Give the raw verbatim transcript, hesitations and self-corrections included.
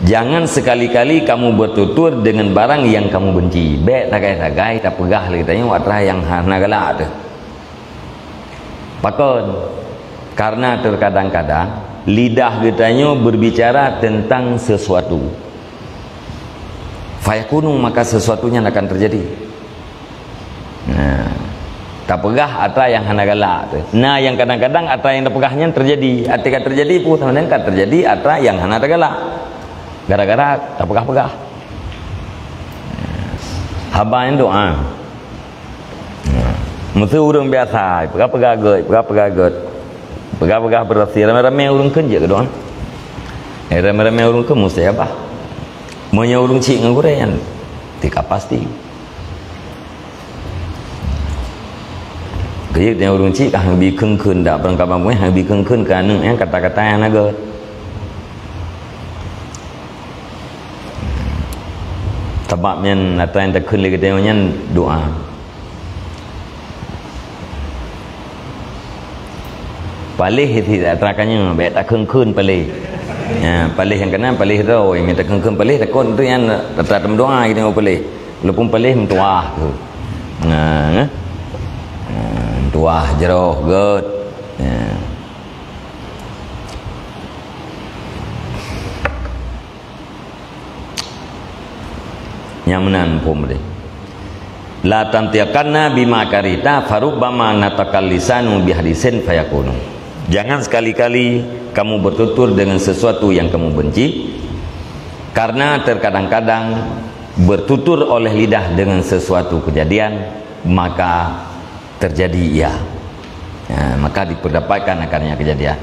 Jangan sekali-kali kamu bertutur dengan barang yang kamu benci. Bék sagai-sagai tapeugah lé geutanyoe atra nyang hana galak teuh. Pakon? Karena terkadang-kadang lidah geutanyoe berbicara tentang sesuatu. Fayakunu, maka sesuatu nyan akan terjadi. Nah, tapeugah atra nyang hana galak teuh. Nah, nyang kadang-kadang atra nyang tapeugah nyan terjadi. Até ka terjadi peue sama dengan ka terjadi atra nyang hana tagalak. Gara-gara tapeugah-peugah. Haba nyan doa. Nah, meuseu ureuëng biasa, peugah-peugah gét, peugah-peugah gét. Peugah-peugah beurasi, ramé-ramé ureuëng kheun jeuet keu doa. Eh, ramé-ramé ureuëng kheun mustajabah. Meunyoe ureuëng cit ngon gurée nyan, tika pasti. Keujiek nyan ureuëng cit ka hana bi kheun-kheun dak, barangkaban meueh hana bi kheun-kheun keu aneuëk nyan kata-kata nyang na gét. Sabab nyan atra nyang takheun lé geutanyoe nyan doa. Paléh cit atra ka nyoe, bék takheun-kheun paléh. Ya, paléh nyang keunan paléh droe, nyang takheun-kheun paléh takot tu nyan atra tameudoa geutanyoe paléh. Walaupun paléh meutuwah tu. Nah, eh. Nah, meutuwah jroh gét. Ya. Nyang meunan phom deh. La tantiqanna bima karihta farubbama nataqal lisanu bihadisin fayakunu. Jangan sekali-kali kamu bertutur dengan sesuatu yang kamu benci, karena terkadang-kadang bertutur oleh lidah dengan sesuatu kejadian, maka terjadi ia. Ya, maka diperdapatkan akan yang kejadian.